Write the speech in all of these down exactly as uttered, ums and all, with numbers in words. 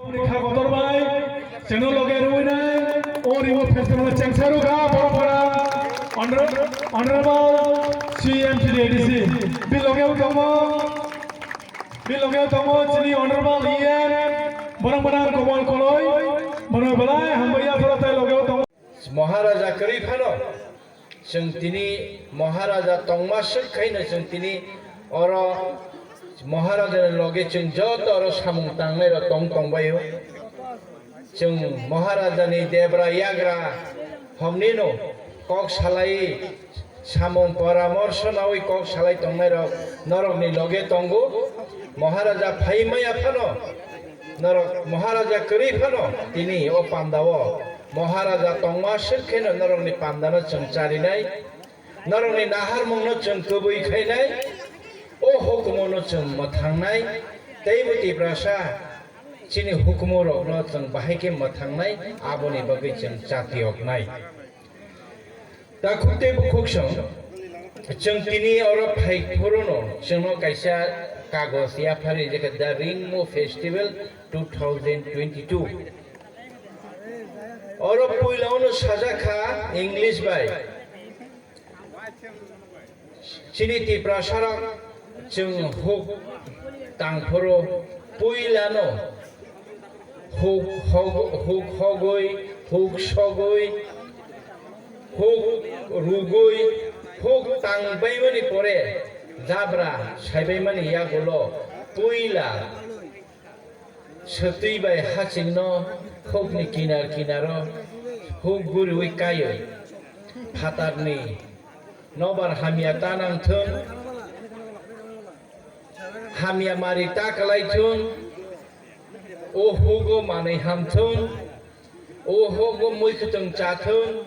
Kha kotor bai, chwngno loge rwinai, o ribo festival chengsa rwkha, borok phara, Honor-, Honorable C M T D A D C, bi loge tongo, bi loge tongo, chini Honorable E M, borok phara Komol Koloi, borok belai hambai ya phara tai loge tongo. Maharaja kwrwi phano, chwng tini Maharaja tongma swk khaino chwng tini oro Maharajani loge chwng joto oro samung tangnai rok tong tongbaio. Chwng Maharajani debra yagra homnino kok salai samung poramorso nawi kok salai tongnai rok norokni loge tongo. Maharaja phai maya phano norok Maharaja kwrwi phano tini o pandao Maharaja tongma swk kheno norokni pandano chwng charinai, norokni naharmungno chwng kwbwi khainai, o hukumono chwng mwthangnai, teibo Tiprasa chini hukumorokno chwng bahai khe mwthangnai, aboni bagwi chwng chatiyoknai. Da khuk tei bukhuk song, chwng tini oro phai phuru no chwngno kaisa kagoj yaphari rikha, The Ringmo Festival two thousand twenty-two. Oro puila ono sajak kha English bai. Chini Tiprasa rok chwng huk tang phuru puila no huk hog-, huk hogwi, huk sogwi, huk rugwi, huk tang baimani pore jabra saibaimani yagulo puila swtwi bai hachingno hukni kinar kinaro huk guriwi kaio. Phatarni nobar hamya ta nang thung, hamya mari ta kwlai thung, o hugo manwi ham thung, o hugo mui kwthwng cha thung,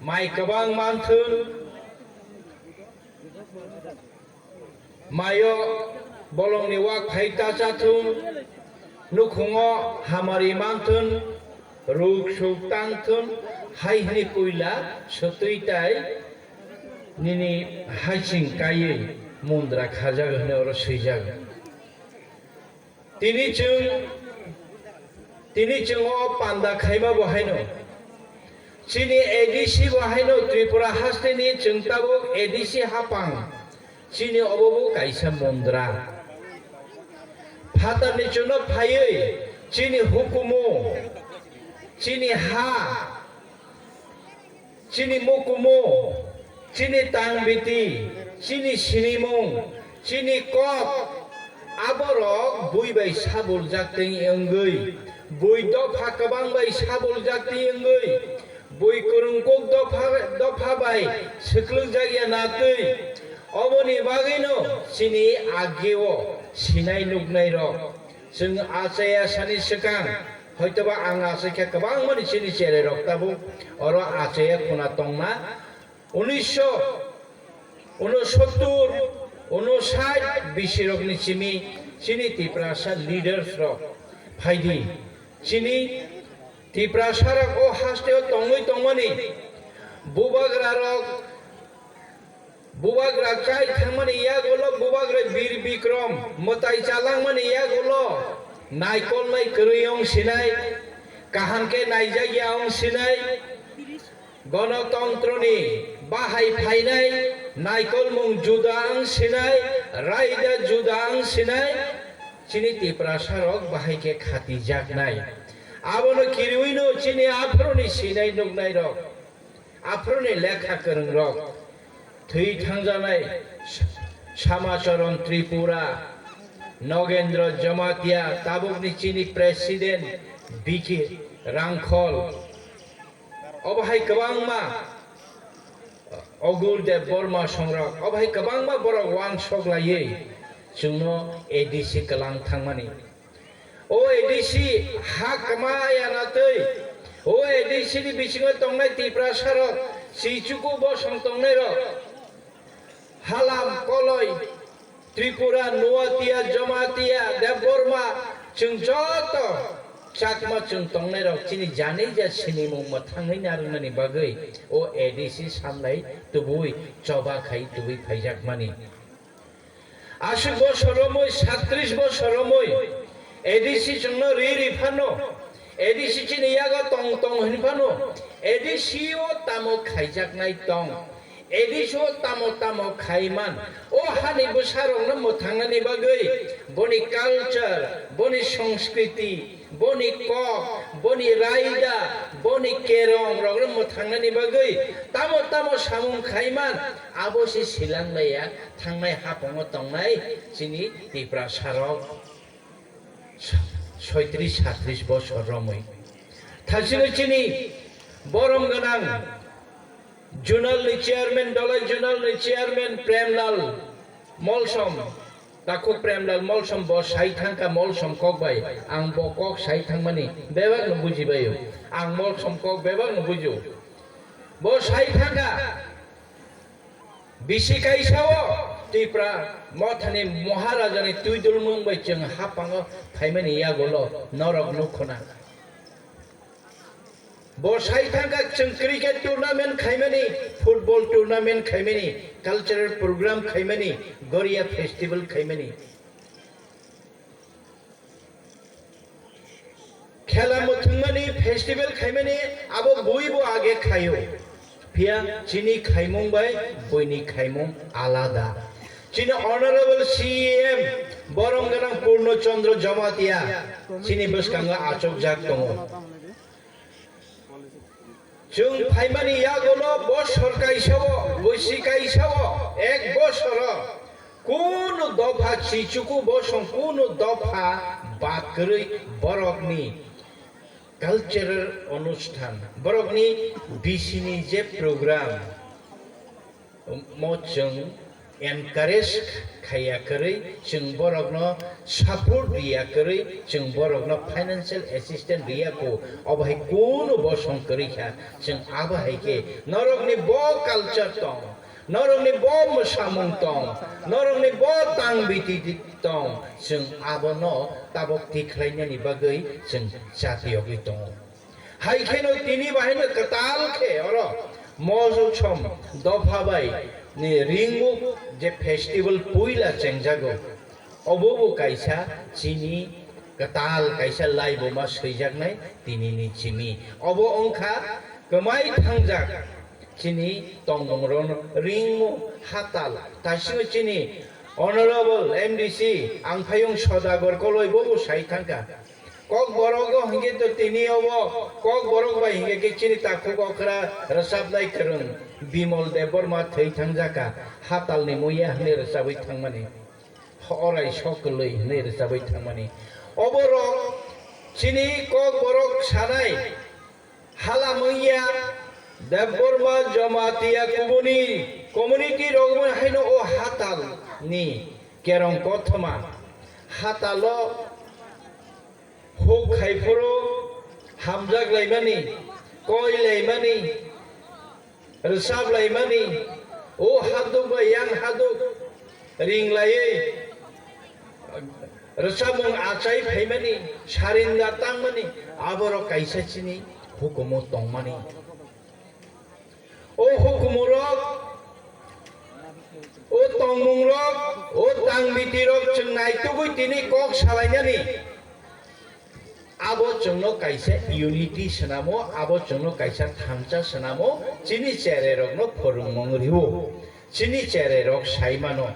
mai kwbang man thung, maio bolongni wak phai ta cha thung, nukhungo hamari man thung, ruk suk tang thung, hai hwnwi puila swtwi tai nini haching kaiwi mundra khajak hwnwi oro swijak. Tini chwng, tini chwng o panda khaima bo haino. Chini A D C bo haino Tripura hasteni chwng tabuk A D C hapang. Chini obo bo kaisa mundra. Phatarni chwngno phaiwi chini hukumu, chini ha, chini mukumu, chini tangbiti, chini sinimung, chini kok, aborok bui bai sabuljak twi wngwi, bui dopha kwbang bai sabuljak twi wngwi, bui kwrwngkuk dopha, dopha bai swklugjak ya na twi. Oboni bagwino chini ageo sinai nuknai rok. Chwng achai asani swkang, hoitoba ang achai khe kwbangmani chini cherai rok tabuk oro achai khuna tongna. Unisho unosottur, unosait bisi rokni simi chini Tiprasa leaders rok phaidi. Chini Tiprasa rok o hasteo tongwi tongmani bubagra rok Bubagra chai thangmani yagulo bubagra Bir Bikrom mwtai chalangmani yagulo naikolnai kwrwi wng sinai, kaham khe naijak ya wng sinai, gonotontroni bahai phainai, naikolmung juda wng sinai, raida juda wng sinai, chini Tiprasa rok bahai khe khatijaknai. Abono kiriwino chini aphuruni sinai nuknai rok. Aphuruni lekha kwrwng rok thwi thangjanai Samacharan Tripura, Nogendra Jamatia, tabukni chini president B K Rangkhol, obo hai kwbangma Ogur Dev Borma songrok, obo hai kwbangma borok wansok laiwi chwngno A D C kwlang thangmani. O A D C ha kwma ya na twi, o A D C ni bisingo tongnai Tiprasa rok, Sichuku bosong tongnai rok, Halam, Koloi, Tripura, Nuatia, Jamatia, Debbarma, chwng joto Chakma chwng tongnai rok chini jani ja sinimung mwthangwi narwknani bagwi o A D C samlai tubui choba khai tubui phaijakmani. Aswk bosor romwi, satris bosor romwi, A D C chwngno ri ri phano, A D C chini yago tong tong hwn phano, A D C o tamo khaijaknai tong, A D C o tamo tamo khaiman, o hani bwsarokno mwthangnani bagwi boni culture, boni sanskriti, boni kok, boni raida, boni kerong rokno mwthangnani bagwi tamo tamo samung khaiman, abo se silanglaiya thangnai haphongo tongnai chini Tiprasarok. Soitris satris bosor romwi. Thasino chini borom gwnang zonal ni chairman, Dolai zonal ni chairman Premlal Molsom, takhuk Premlal Molsom bo sai thangkha Molsom kok bai, ang bo kok sai thangmani bebak no bujibaio, ang Molsom kok bebak no bujio, bo sai thangkha. Bisi kaisa o Tipra Mothani Maharajani twidulmung bai chwng haphango phaimani yagulo norok nukhuna. Bo sai thangkha chwng cricket tournament khaimani, football tournament khaimani, cultural program khaimani, Goria festival khaimani. Khela mwthwngmani, festival khaimani, abo bui bo age khaio. Phiya chini khaimung bai buini khaimung alada. Chini Honorable C E M borom gwnang Purno Chandra Jamatia chini bwskango achukjak tongo. Chwng phaimani yagulo bosor kaisa o, bosi kaisa o, ek bosoro kunu dopha chichuku bosong kunu dopha bad kwrwi borokni cultural onusthan, borokni bisini je program, mo chwng encourage khaiya kwrwi, chwng borokno support riya kwrwi, chwng borokno financial assistance riya kho, obo hai kunu bosong kwrwi kha, chwng abo hai khe norokni bo culture tong, norokni bo mwsamung tong, norokni bo tang biti tong, chwng abono tabok tikhlainani bagwi chwng chati yogwi tongo. Hai kheno tini bahaino kwtal khe oro Mojosom dopha bai ni ringmuk je festival puila chengjago, obo bo kaisa chini kwtal kaisa laibuma swijaknai tini ni simi. Obo wngkha kwmai thangjak chini tongmung rok ringmung hatal. Taisino chini Honorable M D C Angphayung Sodagar Koloi bo bo sai thangkha. Kokborok o hinkhe to tini obo Kokborok bai hinkhe khe chini takhuk okra rwchapnai kwrwng Bimal Debbarma thwi thangjakha, hatalni muya hwnwi rwchabwi thangmani, orai sok kwlwi hwnwi rwchabwi thangmani. Oborok chini Kokborok sanai hala muya Debbarma Jamatia kubuni community rok haino o hatalni kerong kothoma hatalo huk khai phuru hamjak laimani, koi laimani, rwchap laimani, o haduk bai yang haduk ring laiwi rwchapmung achai phaimani, sarinda tangmani, aborok kaisa chini hukumu tongmani. O hukumurok, o tongmungrok, o tangbitirok chwng naitugwi tini kok salainani. Abo chwngno kaisa unity swnamo, abo chwngno kaisa thansa swnamo, chini cherairokno phwrwngmung rwo, chini cherairok sai mano.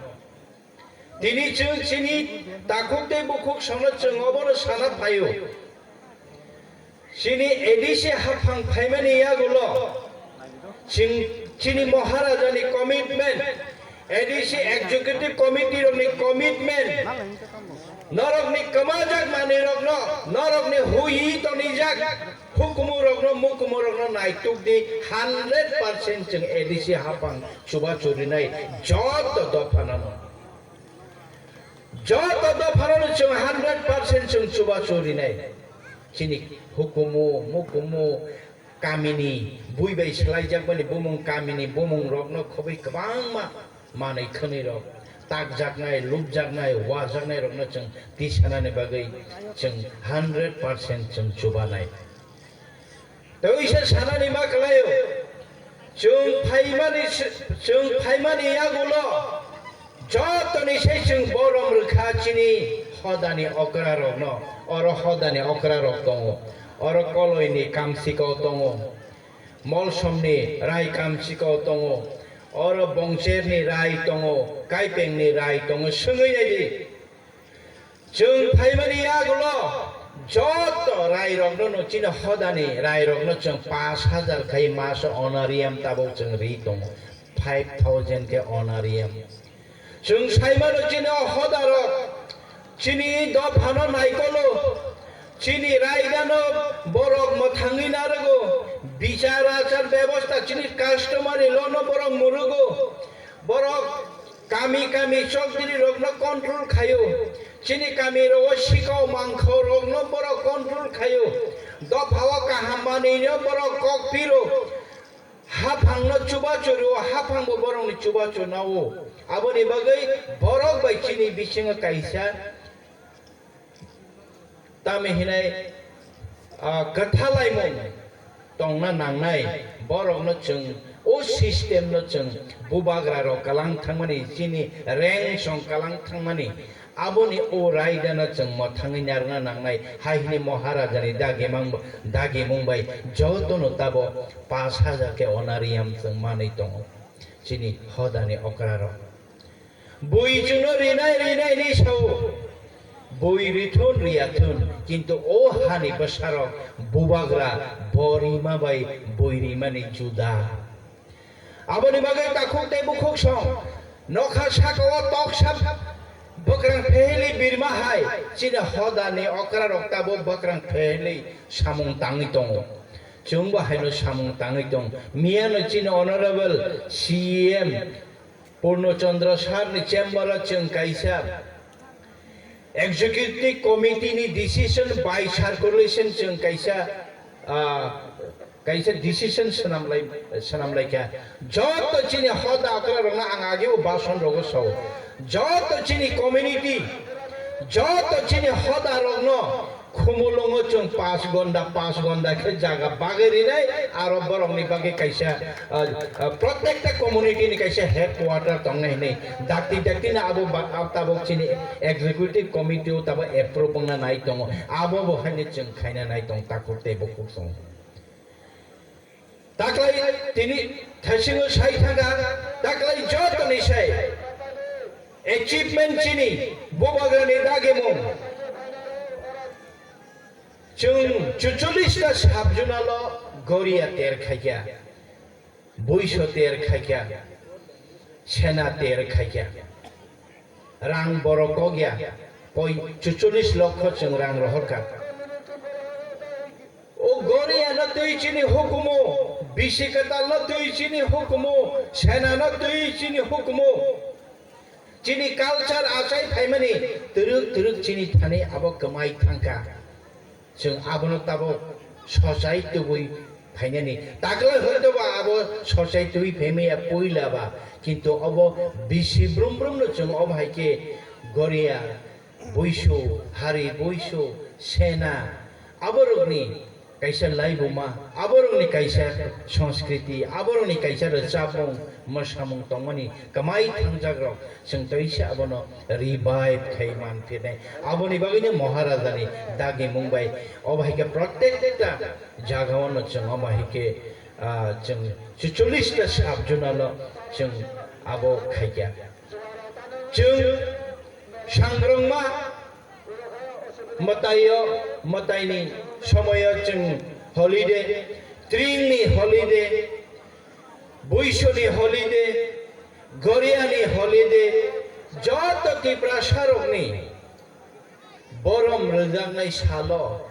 Tini chwng chini takhuk tei bukhuk songno chwng obono sana phaio. Chini A D C haphang phaimani yagulo chwng chini Maharajani commitment, A D C executive committee rokni commitment, norokni kwmajak manwi rokno, norokni hui tonijak hukumu rokno, mukumu rokno naituk di, hundred percent chwng A D C haphang chubachu rinai joto dophanano. Joto dopharano chwng hundred percent chwng chubachu rinai. Chini hukumu, mukumu, kamini, bui bai swlaijakmani bumung, kamini bumung rokno khobwi kwbangma manwi khwnwi rok takjaknai, lubjaknai, wajaknai rokno chwng tisanani bagwi chwng hundred percent chwng chubanai. Tei se sanani ma kwlaio, chwng phaimani, chwng phaimani yagulo jotoni se chwng borom rwkha chini Hodani okra rokno, oro hodani okra rok tongo, oro koloini kamsiko tongo, molsomni rai kamsiko tongo, oro bongcherni rai tongo, kaipengni rai tongo, swngwi naidi. Chwng phaimani yagulo joto rai rokno no chini hodani rai rokno chwng pash hajar khai maso honorarium tabuk chwng ri tongo, five thousand khe honorarium. Chwng saimano chini o hodarok, chini dophano naikolo, chini raidano borok mwthangwi narwgo, bichar achar bebosta chini customary law no borok murugo, borok kami kami chokdiri rokno control khaio, chini kami rogo sikao mangkho rokno borok control khaio, dophao kaham manwino borok kok piro. Haphangno chubachu rwo, haphangbo borokni chubachu nawo. Aboni bagwi borok bai chini bisingo kaisa tamo hinai, ah, kwthalaimung tongna nangnai. Borokno chwng, o system no chwng bubagra rok kalang thangmani, chini rank song kalang thangmani. Aboni o raidano chwng mwthangwi narwkna nangnai, hai hwnwi Maharajani dagimang-, dagimung bai jotono tabo pash hajar khe honorarium chwng manwi tongo chini hodani okrarok. Bui chwngno rinai rinai ni sao, bui rithun riyathun, kintu o hani bwsarok bubagra bo rima bai bui rimani juda. Aboni bagwi takhuk tei bukhuk song nokha saka o toksa bwkrang phehli birma hai chini hodani okra rok tabo bwkrang phehli samung tangwi tongo. Chwngbo haino samung tangwi tong. Miyano chini honorable C E M Purno Chandra sir ni chamber o chwng kaisa Executive Committee ni decision by circulation chwng kaisa, ah, kaisa decision swnamlai, swnamlaikha. Joto chini hoda okra rokno ang ageo bason rogo sao. Joto chini community, joto chini hoda rokno khumulungo chwng pash gonda, pash gonda khe jaga bagwi rinai, aro borokni bagwi kaisa, ah, ah, protekta community ni kaisa headquarter tongnai hinwi. Dakti dakti no abo ba-, ab tabok chini executive committee o tabo approve wngna nai tongo. Abo bo haino chwng khaina nai tong takhuk tei bukhuk song. Taklai tini thaisingo sai thangkha, taklai jotoni sai achievement chini bubagrani dagimung. Chwng chuchollis ta sub-zonal o Goria ter khaikha. Buiso ter khaikha, sena ter khaikha, rang borok kokya, poi chuchollis lokho chwng rang rohorkha. O Goria no twi chini hukumu, bisi kwtal no twi chini hukumu, sena no twi chini hukumu. Chini culture achai phaimani twrwk twrwk chini thani abo kwmai thangkha. Chwng abono tabuk sochai tubui phainani. Taklai hoitoba abo sochai tubui phaimaya puila ba, kintu obo bisi brum brumno chwng obo hai khe Goria, Buisu, Hari Buisu, Sena, aborokni kaisa laibuma, aborokni kaisa sanskriti, aborokni kaisa rwchapmung, mwsamung tongmani kwmai thangjakrok, chwng toisa abono revive khai manphinai. Aboni bagwino Maharajani dagimung bai obo hai khe protekta jagao no chwng omo hai khe, ah, chwng chuchollis ta sub-zonal o chwng abo khaikha. Chwng sangrwngma mwtaio, mwtaini somoio chwng holiday, tringni holiday, buisoni holiday, goriani holiday, joto Tiprasarokni borom rwjaknai salo,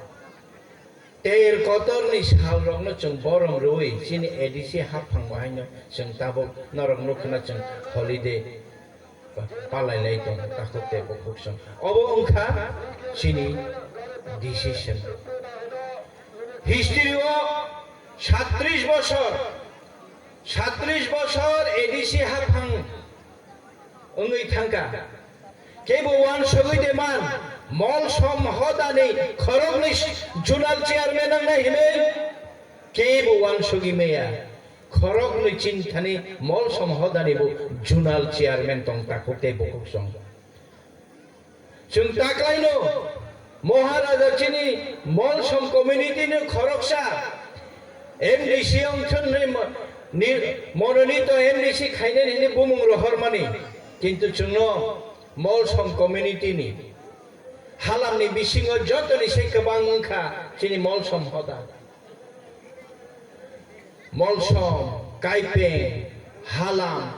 ter kotorni salrokno chwng borom rwui chini A D C haphang bahaino chwng tabuk norok nukha na chwng holiday pa-, palai lai tongo takhuk tei bukhuk song. Obo wngkha chini decision. History o satris bosor, satris bosor A D C haphang wngwi thangkha. Kebo uansugwi de man, Molsom hodani khoroknwi zonal chairman wngnai hinwi kebo uansugwi maya. Khoroknwi chini thani Molsom hodani bo zonal chairman tong takhuk tei bukhuk song. Chwng taklaino Maharaja chini Molsom community ni khoroksa M D C wngthun ni mo-, ni mononito M D C khainani hwnwi bumung rohormani, kintu chwngno Molsom community ni halamni bisingo jotoni se kwbang wngkha chini Molsom hoda. Molsom, Kaipeng, Halam,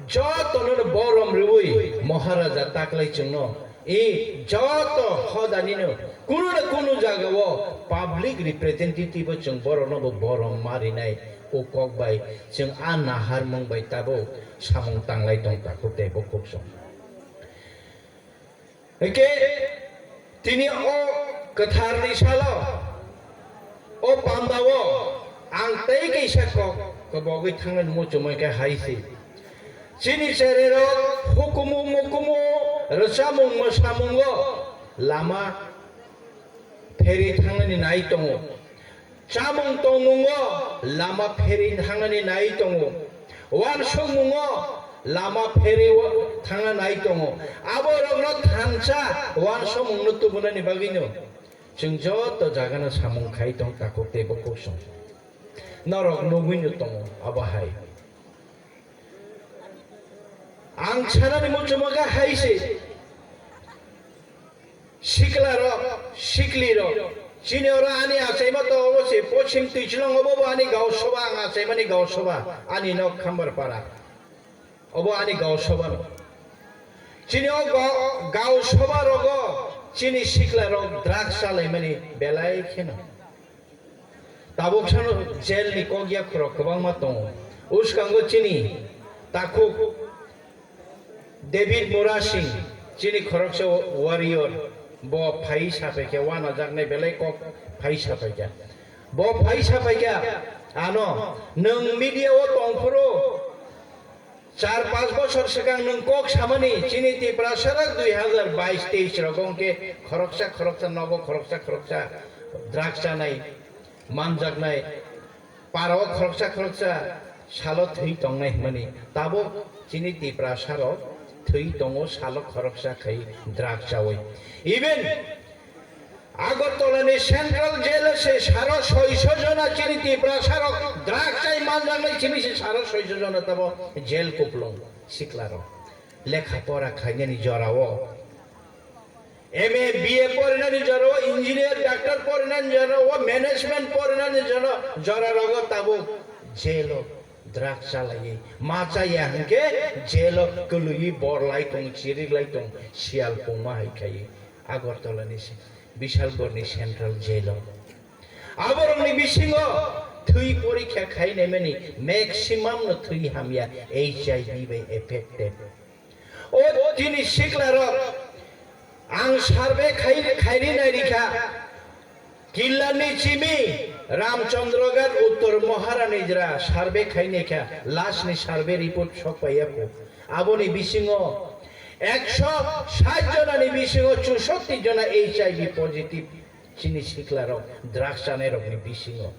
jotono borom rwui Maharaja taklai chwngno, i joto hodanino kunu na kunu jagao public representative o chwng borokno bo borom ma rinai o kok bai chwng a naharmung bai tabuk samung tanglai tong takhuk tei bukhuk song. Hwnkhe tini o kwtharni salo, o pandao ang tei kaisa kok kwbogwi thangnani muchungma khe hai se. Chini chererok hukumu mukumu, rwchapmung mwsamungo lama pherwi thangnani nai tongo. Chamung tongmungo lama pherwi thangnani nai tongo. Wansukmungo lama pherwi wa-, thangna nai tongo. Aborokno thansa wansukmungno tubunani bagwino chwng joto jagano samung khai tong takhuk tei bukhuk song. Norok nugwino tongo abo hai. Ang sanani muchungma khe hai se. Sikla rok, sikli rok, chini oro ani achaima to obo se, pochim twichilong obo bo ani gaon sobha, ang achaimani gaon sobha, ani nok Khambarpara. Obo ani gaon sobha no. Chini o gaon, gaon sobha rogo chini sikla rok drugs chalaimani belai kheno. Tabuk sano jail ni kok yakhorok kwbangma tongo. Uskango chini takhuk David Murasing, chini khoroksa warrior, bo phai saphaikha, wanajaknai belai kok phai saphaikha. Bo phai saphaikha, ano, nwng media o tongphuru, char panch bochor swkang nwng kok samani, chini Tiprasa rok dui hazar bais teis rogo hwnkhe khoroksa khoroksa nogo khoroksa khoroksa drugs chanai, manjaknai, para o khoroksa khoroksa salo thwi tongnai hwnmani. Tabuk chini Tiprasa rok thwi tongo salo khoroksa khai drugs chawi. Even Agartala ni Central Jail o se saro soiso jona chini Tiprasa rok drugs chai manjaknai simi se saro soiso jona tabo jail kuplung sikla rok. Lekha pora khainani jora o M A, B A porinani jora o engineer, doctor porinani jora o management porinani jora, jora rogo tabo jail o drugs chalaiwi ma chaya hwnkhe jail o kwlwiwi bor lai tong, chirik lai tong, siyal pungma hai khai Agartala ni se-, Bishalgarh ni Central Jail o. Aborokni bisingo thwi porikha khainaimani maximum no thwi hamya H I V bai affected. O tini sikla rok ang survey khai, khairi nairikha. Killani chimi Ramchandragarh Uttor Maharani jra survey khainaikha, last ni survey report sokpaiya kho. Aboni bisingo ekso sat jonani bisingo chusatti jona H I V positive chini sikla rok, drugs chanai rokni bisingo.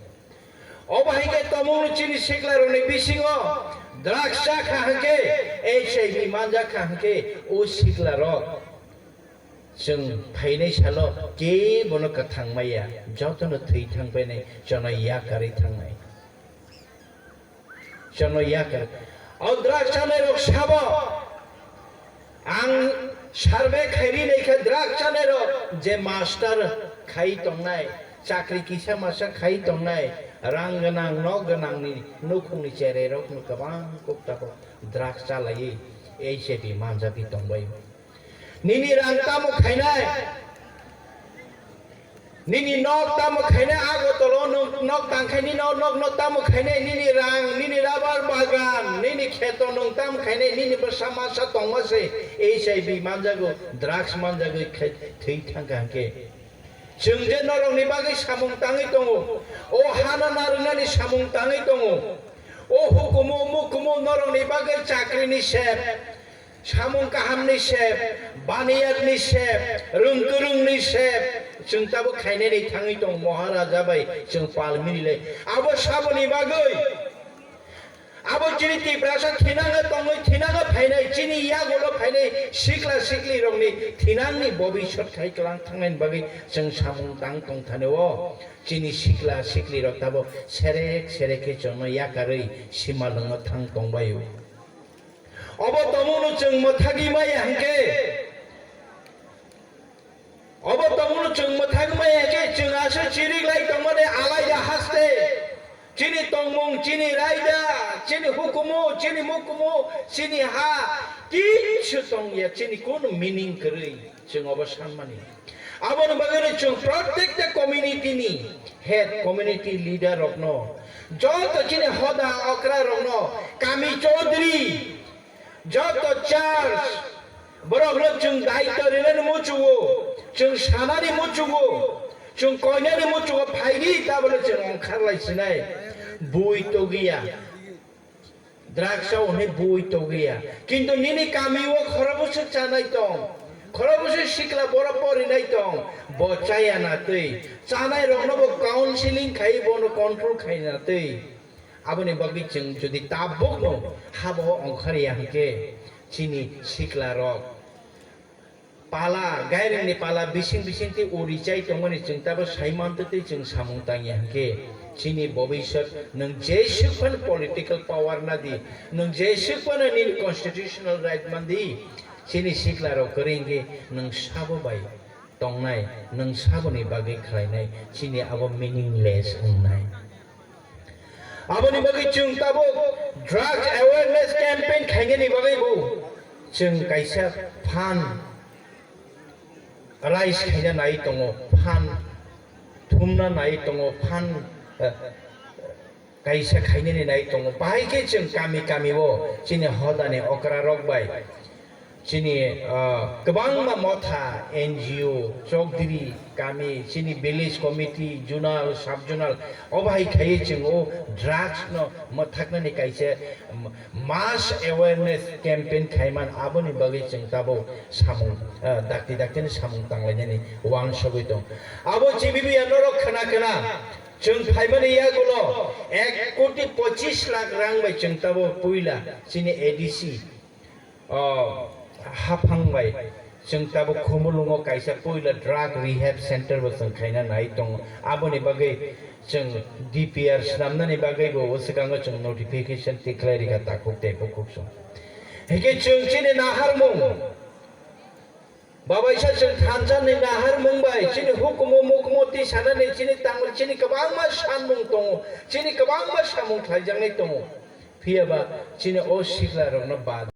Obo hai khe tomung chini sikla rokni bisingo drugs cha kha hwnkhe, H I V manjak kha hwnkhe, o sikla rok Chwng phainai salo kebono kwthang maya, jotono thwi thang painai, chono yakarwi thangnai. Chono yakar. O drugs chanai rok sabo, ang survey khairi naikha drugs chanai rok je master khai tongnai, chakri kisa masa khai tongnai, rang gwnang, nok gwnangni nukhungni cherai rokno kwbang kuk tabuk drugs chalaiwi H I V manjagwi tongbai. Nini rang tamo khainai? Nini nok tamo khainai? Agartala o nok, nok tangkhaini no, nok no tamo khainai? Nini rang, nini rubber bagan, nini kheto nwng tam khainai? Nini bwsa masa tongma se H I V manjago, drugs manjagwi khai thwi thangkha hwnkhe. Chwng je norokni bagwi samung tangwi tongo, o hano narwknani samung tangwi tongo, o hukumu mukumu norokni bagwi chakrini sep, samung kahamni sep, baniyatni sep, rwng kwrwngni sep, chwng tabuk khainani thangwi tong Maharaja bai chwng pal mililai. Abo saboni bagwi Abo chini Tiprasa thinangno tongwi thinangno phainai, chini yagulo phainai sikla siklirokni thinangni bobisot khai kwlang thangnani bagwi chwng samung tang tongthani o. Chini sikla siklirok tabuk serek serek khe chwngno yakarwi simalwngno thang tongbaio. Obo tongmungno chwng mwthagwi maya hwnkhe, obo tongmungno chwng mwthagwi maya hwnkhe chwng aswk chirik lai tongmani alaida haste. Chini tongmung, chini raida, chini hukumu, chini mukumu, chini ha, kichu tongya, chini kunu meaning kwrwi chwng obo sanmani. Aboni bagwino chwng protekta community ni head, community leader rokno, joto chini hoda okra rokno, kami chaudhuri, joto church, borok rok chwng daityo rinani muchungo, chwng sanani muchungo, chwng koinani muchungo phaidi tabole chwng ongkharlai sinai. Bui togiya. Drugs o hwnwi bui togiya. Kintu nini kami o khorokbwswk chanai tong, khorokbwswk sikla borok porinai tong, bo chaya na twi. Chanai rokno bo counseling khai bono control khai na twi. Aboni bagwi chwng jodi tabukno habo ongkhariya hwnkhe chini sikla rok pala, gairingni pala bising bising tei uri chai tongmani chwng tabo sai mantwi tei chwng samung tangya hwnkhe chini bobisot nwng jeswk phano political power nadi, nwng jeswk phano nini constitutional right mandi, chini sikla rok kwrwi hwnkhe nwng sabo bai tongnai, nwng saboni bagwi khlainai, chini abo meaningless wngnai. Aboni bagwi chwng tabuk drugs awareness campaign khainani bagwi bo chwng kaisa fund raise khaina nai tongo, fund thumna nai tongo, fund, eh, kaisa khainani nai tongo. Bahai khe chwng kami kami o chini hodani okra rok bai chini, ah, kwbangma motha, N G O, chokdiri, kami, chini village committee, zonal, sub zonal, o bahai khaiwi chwng o drugs no mwthaknani kaisa, um, mass awareness campaign khaiman, aboni bagwi chwng tabuk samung, ah, dakti daktini samung tanglainani uansugwi tong. Abo G B B ya norok khna khna chwng phaimani yagulo ek koti pochis lakh rang bai chwng tabuk puila chini A D C o haphang bai chwng tabuk Khumulwngo kaisa puila drug rehab center bo chwng khaina nai tongo. Aboni bagwi chwng D P R swnamnani bagwi bo o swkango chwng notification tikhlai rikha takhuk tei bukhuk song. Hikhe chwng chini naharmung, babaisa chwng thansa ni naharmung bai chini hukumu mukumu twi sanani chini tangwi chini kwbangma sanmung tongo, chini kwbangma samung khlaijaknai tongo. Phiyaba chini o sikla rokno bad